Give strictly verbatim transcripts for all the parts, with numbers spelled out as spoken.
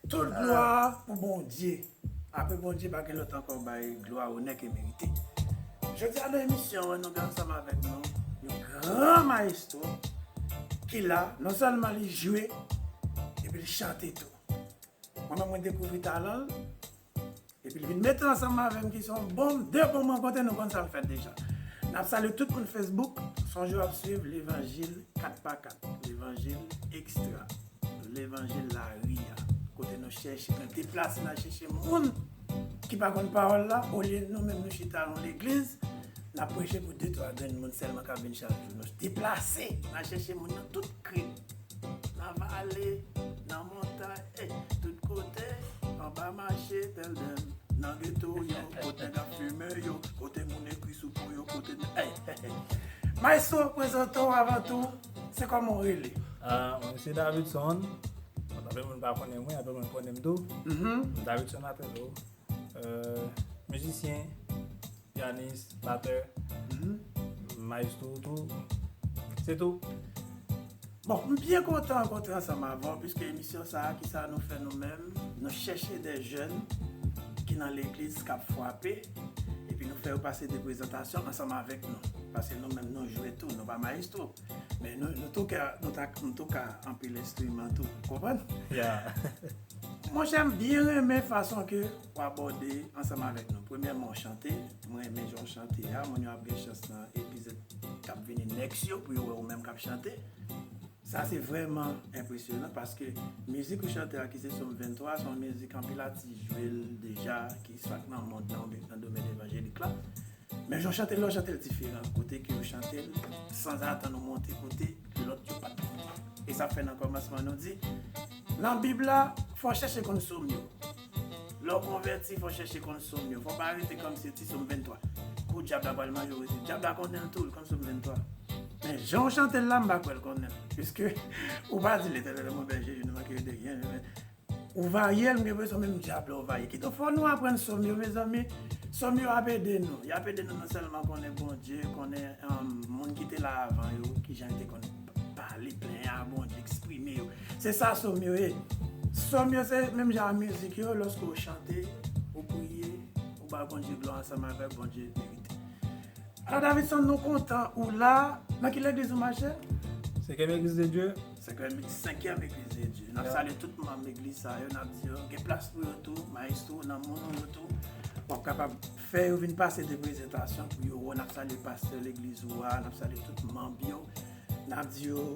Tout glwa pou Bondye. Apre Bondye, pa gen lòt ankò bay glwa, onè ke merite. Jodi a nan emisyon an, nou gen ansanm avèk nou yon gran mayestwo ki la, non sèlman li jwe, epi li chante tou. Mwen menm, mwen dekouvri talan l, epi li vin mete ansanm avè m ki se yon bonm, de bonm rankontre, nou konn sa l fèt deja. N ap salye tout moun Facebook, sonje w ap swiv Levanjil kat pa kat, Levanjil Ekstra, Levanjil Lari a, kote nou chèche, nou deplase, n al chèche moun ki pa konn pawòl la, olye nou menm nou chita nan legliz, n ap preche pou de twa grenn moun sèlman k ap vin chak jou. Nou deplase, n al chèche moun nan tout krik, nan vale, nan montay, eh, tout kote, anba mache, tèlbèm, nan geto yo, kote nèg ap fimen yo, kote moun ekri sou po yo, kote, eh, eh, eh. Maestro, prezante w avan tou, se kòman w rele? Ah, mwen se Davidson. Bon, anpil moun pa konnen mwen, anpil moun konnen m tou. Mhm. Davidson Atelo. Euh, mizisyen, pyanis, batè, mhm, maestro tou. Se tou. Bon, m byen kontan rankontre ansanm avè w, piske emisyon sa a, ki sa nou fè nou menm, nou chèche de jèn ki nan legliz k ap frape, epi nou fè yo pase de prezantasyon ansanm avèk nou. Paske nou menm, nou jwe tou, nou pa mayestwo. Men nou, nou touke, nou ta, nou touke anpil enstriman tou. Konprann? Yeah. Monchè, m byen renmen fason ke w abòde ansanm avèk nou. Premyèman, w chante. Mwen renmen jan w chante a. Moun yo ap gen chans nan epizòd k ap vini next yo pou yo wè ou menm k ap chante. Sa se vrèman enpresyonan paske mizik ou chante a ki se Sòm venntwa, se yon mizik anpil atis jwe l deja, ki swat nan mond lan oubyen nan domèn evanjelik la. Men jan w chante l, lè w chante l diferan, kote ke w chante l sanzatann ou monte kote lòt yo pa t monte. E sa fè nan kòmansman nou di, nan Bib la, fò w chèche konn sòm yo. Lè w konvèti, fò w chèche konn sòm yo. Fò w pa rete kòmsi ti sòm venntwa. Kou dyab la pral manje w resi. Dyab la konnen l tou, l konn sòm venntwa. Men jan w chante l la, m pa kwè l konnen l. Piske ou pa di, Letènèl mon bèje, je ne manquerai de rien. Ou varye l, m gen enpresyon menm dyab la ou varye. Kidonk, fò nou aprann sòm yo, mezanmi. Sòm yo ap ede nou. Y ap ede nou non sèlman konnen Bondye, konnen, um, moun ki te la avan yo, kijan yo te konn pale, plenyen a Bondye, eksprime yo. Se sa sòm yo ye. Sòm yo se menm jan a mizik yo, lòske w chante, ou priye, ou ba Bondye glwa ansanm avèk Bondye merite. Alò, Davidson, nou kontan ou la. Nan ki legliz ou mache? Senkyèm Egliz de Dye. Senkyèm, Senkyèm Egliz de Dye. N ap salye tout manm legliz sa yo, n ap di yo gen plas pou yo tou, mayestwo nan moun ou yo tou. W ap kapab fè yo vin pase de prezantasyon pou yo wè w. N ap salye pastè legliz ou a, n ap salye tout manm yo. N ap di yo,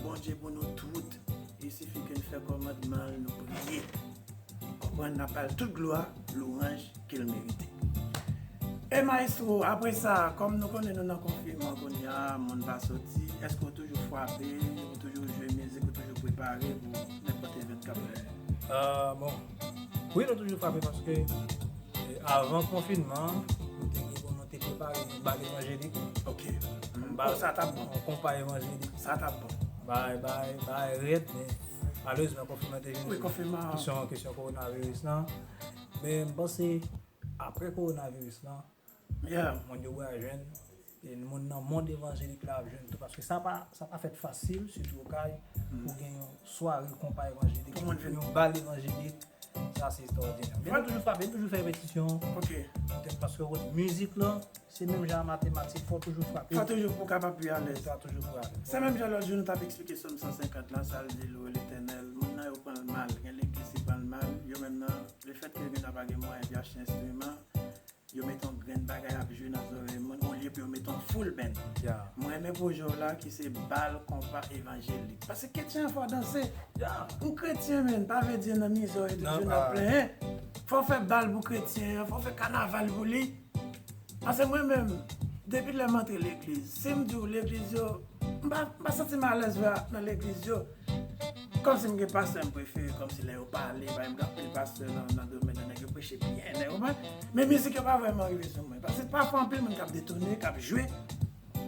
Bondye pou nou tout. Il sifi ke n fè kòmandman l, nou priye. Konprann, n ap ba l tout glwa, lwanj ke l merite. E maestro, apre sa, kòm nou konnen nou nan konfinman kounye a, moun pa soti, èske w toujou frape, ou toujou jwe mizik, ou toujou prepare pou nenpòt event k ap vini? Ah, bon. Wi, nou toujou frape paske, eh, avan konfinman, nou te gen pou nou te prepare yon bal evanjelik. Ok. Yon bal, oh, sa t ap bon. Yon konpa evanjelik. Sa t ap bon. Bay, bay, bay, rèd, men malerezman, konfinman te vini. Wi, konfinman. Kesyon, kesyon kowonaviris lan. Men m panse, apre kowonaviris lan, yeah, moun yo pral jwenn, e moun nan mond evanjelik la ap jwenn tou, paske sa pa, sa pa fèt fasil, sitou Okay, pou gen yon sware konpa evanjelik, pou moun vin, yon bal evanjelik, sa se ekstraòdinè. Men nou toujou frape, nou toujou fè repetisyon. Ok. Petèt paske w konn mizik lan, se menm jan a matematik, fò w toujou frape. Fò toujou pou w kapab pi alèz. Fò toujou pou alèz. Se menm jan lòt jou nou t ap eksplike Sòm san senkant lan, sa l di, Louwe Letènèl. Moun nan yo pran l mal, gen legliz ki pran l mal, yo menm nan, lefètke yo gen dwa pa gen mwayen pou y achte enstriman, yo mete yon grenn bagay ap jwe nan zòrèy moun, olye pou yo mete yon full band. Yeah. Mwen renmen pwojè w la ki se bal konpa evanjelik. Paske kretyen an fò danse. Yeah. Yon kretyen, menm, pa vle di nan mizè w ye toujou nan plenyen. Fò w fè bal pou kretyen an, fò w fè kanaval pou li. Paske mwen menm, depi lè m antre legliz, si m di w legliz yo, m pa, m pa santi m alèz vre nan legliz yo. Kòmsi m gen pastè m prefere, kòmsi lè yo pale, pa egzanp, anpil pastè nan, nan domèn nan, nèg yo preche byen, nèg yo, men, men mizik yo pa vrèman rive sou mwen. Paske pafwa anpil moun k ap detone, k ap jwe.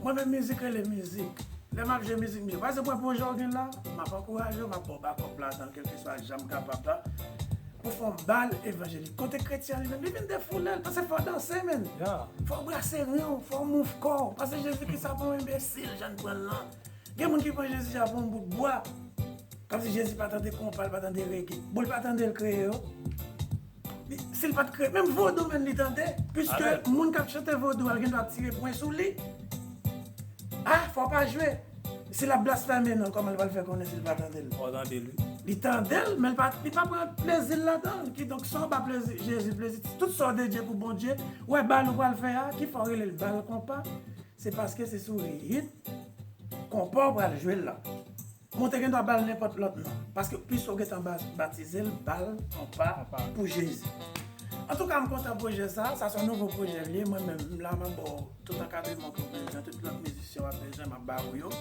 Mwen menm mizik rele mizik. Lè m ap jwe mizik, m jwe. Pa egzanp, pwen pwojè w gen la, m ap ankouraje w, m ap ba w bakòp ladan, kèlkeswa jan m kapab la. Pou fè yon bal evanjelik. Kote kretyen an li menm, li vin defoule l, paske fò w danse, menm. Yeah. Fò w brase ren w, fò w mouv kò w. Paske Jezikri sa pa yon enbesil, jan n pran l lan. Gen moun ki pran Jezi a pou yon bout bwa. Kòmsi Jezi pa tande konpa, li pa tande rege. Bon, li pa tande l kreye yo. Li- Si l pa t kreye, menm vodou menm li tande. Piske Amèn. Moun k ap chante vodou a, l gen dwa ap tire pwen sou li. Ah, fò w pa jwe. Si l ap blasfeme non, kòman l pral fè konnen si l pa tande l? Fò w tande l, wi. Li tande l, men li pa, li pa pran plezi l ladan l. Kidonk, sa w ba plezi, Jezi plezi, tout sa w dedye pou Bondye, w wè bal ou pral fè a, ki fè w rele l bal konpa, se paske se sou hit konpa w pral jwe l la. Bon, te gen dwa ba l nenpòt lòt non. Paske plis ou gentan ba- batize l, ba l konpa Konpa. Pou Jezi. Antouka, m kontan pwojè sa. Sa se yon nouvo pwojè l ye. Mwen menm, m la, m ap ba w tout ankadreman ke w bezwen, tout lòt mizisyen w ap bezwen, m ap ba ou yo.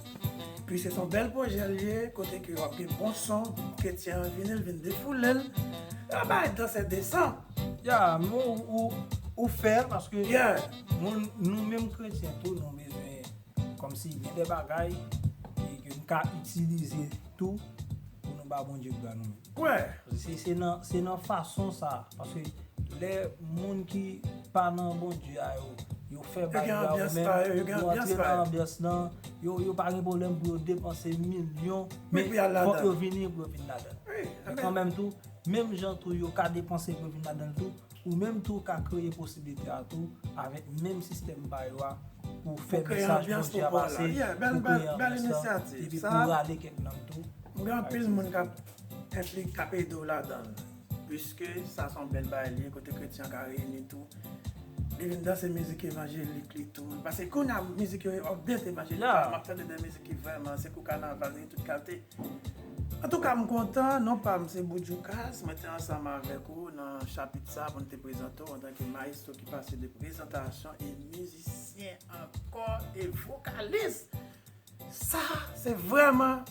Pi se yon bèl pwojè l ye, kote ke w ap gen bon son, kretyen an vini, l vin defoule l. Yon bagay dansè desan. Ya, men ou, ou, ou fè l paske Yeah. Moun, nou menm kretyen tou, nou bezwen kòmsi gen de bagay e ke n ka itilize tou pou nou ba Bondye glwa nou menm. Wè. Se, se nan, se nan fason sa, paske lè moun ki pa nan Bondye a yo, yo fè Yo bagay gen la, ou anbyans menm, pa yo, yo gen yo anbyans antre pa nan yo. Anbyans lan, yo, yo pa gen pwoblèm pou yo depanse milyon, Wi, men pou y al fòk ladan. Yo vini pou yo vin ladan. Wi, Men amèn. Kanmenm tou, menm jan tou yo ka depanse pou yo vin ladan l tou, ou menm tou ka kreye posiblite a tou avèk menm sistèm pa yo a pou fè Pou kreye mesaj anbyans Bondye pou a Pòl la. pase, Yeah, bèl, pou kreye bèl, bèl anbyans lan, inisyativ. Epi Sa, pou rale kèk nanm tou. M gen anpil Alright. Moun k ap enplik, k ap ede w ladan l. Piske sa se yon bèl bagay li ye, kote kretyen ka reyini tou. Li vin danse mizik evanjelik li tou. Paske kounye a mizik yo update evanjelik la, Yeah. M ap tande de mizik ki vrèman, se kou kanaval, gen tout kalte. Antouka, m kontan, non pa m se Boudjoukas, mwen te ansanm avèk ou nan chapit sa pou n te prezante w antanke mayestwo ki pase de prezantasyon e mizisyen ankò e vokalis. Sa, se vrèman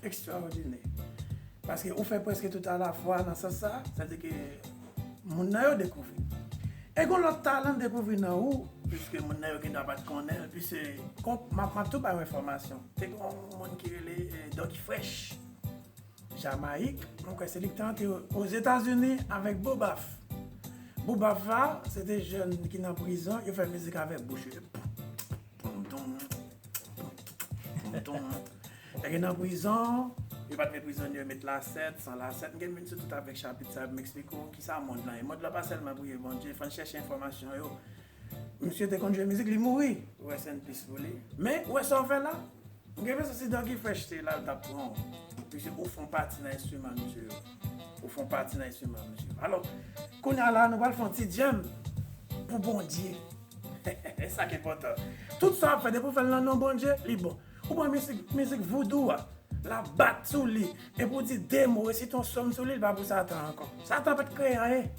ekstraòdinè. Paske ou fè prèske tout alafwa nan sans sa, sa vle di ke moun nan yo dekouvri. E gon lòt talan dekouvri nan ou, piske moun nan yo gen dwa pa t konnen l, piske kon, m ap, m ap tou ba yo enfòmasyon. Te gon moun ki rele eh, Doggy Fresh, Jamayik, mwen kwè se li ki te antre Ozetazini avèk Bobaf. Bobaf la, se te jèn ki nan prizon, yo fè mizik avèk bouch yo. Poum, toum, poum, toum. Nèg yo nan prizon, yo pa t met prizonye, yo met lasèt, san lasèt. M gen vin sou tout avèk chapit sa, pou m eksplike w kisa mond lan ye. Mond lan pa sèlman priye Bondye, fò n chèche enfòmasyon yo. Misye te konn jwe mizik, li mouri. Rest in peace pou li. Men, ou wè sa w fè la? M gen enpresyon si Doggy Fresh te la, l t ap pran w. Misye, ou fè yon pati nan enstriman misye yo. Ou fè yon pati nan enstriman misye yo. Alò, kounye a la, nou pral fè yon ti djèm pou Bondye. E sa k enpòtan. Tout sa w ap fè, depi w fè l nan non Bondye, li bon. Ou pran mizik, mizik voudou a, l ap bat sou li, epi w di de mo, resite yon sòm sou li, li pa pou Satan ankò. Satan pa t kreye anyen.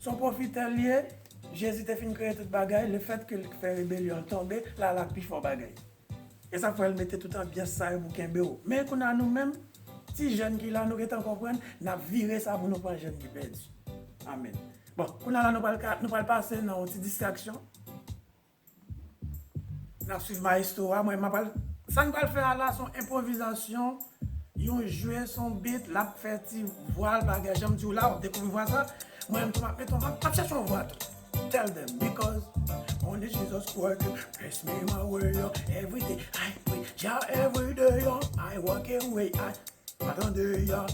Se yon pwofitè l ye. Jezi te fin kreye tout bagay, lefètke l fè rebelyon, l tonbe, l al ak pi fò bagay. E sa k fè l mete tout anbyans sa yo pou kenbe w. Men kounye a nou menm, ti jèn ki la, nou gentan konprann, n ap vire sa pou nou pran jèn ki pèdi. Amèn. Bon, kounye a la, nou pral ka, nou pral pase nan yon ti distraksyon. N ap swiv mayestwo a, mwen, m ap al, sa n pral fè a la, se yon enpwovizasyon, yon jwe, se yon beat, l ap fè ti vwa l, bagay, jan m di w la, w ap dekouvri vwa sa. Mwen, m tou, m ap mete, m ap, m ap chèche yon vwa tou. Tell them, because only Jesus Christ bless me my way, every day I pray, Jah, every day, I walk away, I Atande, ya.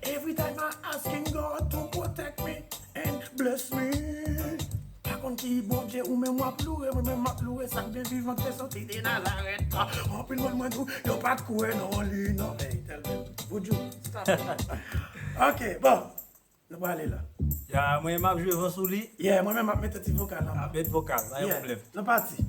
Every time I asking God to protect me and bless me. Pa konn ki Bondye ou menm w ap loure, mwen menm m ap loure sa k byen vivan k te soti de Nazarèt la. Anpil moun mwen tou, yo pa t kwè nan li non. Hey, tèl bèl. Boudjou, stop. Ok, bon. Nou prale la. Ya, mwen m ap jwe van sou li. Yeah, mwen menm m ap mete ti vokal la. Ap met vokal, pa gen pwoblèm. Nou pati.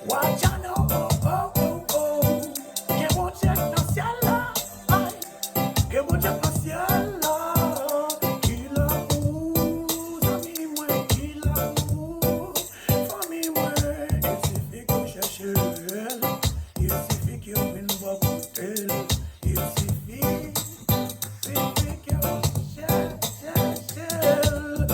Watch out, oh, oh, oh, oh. Gen Bondye nan syèl la. Ay. Gen Bondye nan syèl la. Ki la pou zanmi mwen, ki la pou fanmi mwen. E sifi ke w chèche l. E sifi ke w vin bò kote l. E sifi, sifi ke w chèche l.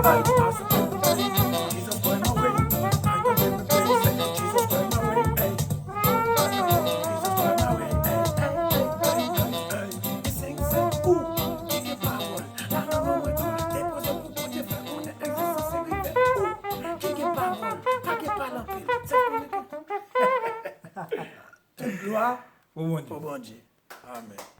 Ay, I saw people praying, Jesus, burn away. I don't even praise, Jesus, burn away. Ay, I saw people, Jesus, burn away. Ay, ay, ay, ay, ay, ay. Sing, sing, ooh, ki gen pawòl. La nan moman tou, depoze pou Bondye fè konnen egzistans li rive. Ooh, ki gen pawòl, pa gen pale anpil. Se pou li. Tout glwa pou Bondye. Pou Bondye. Amen.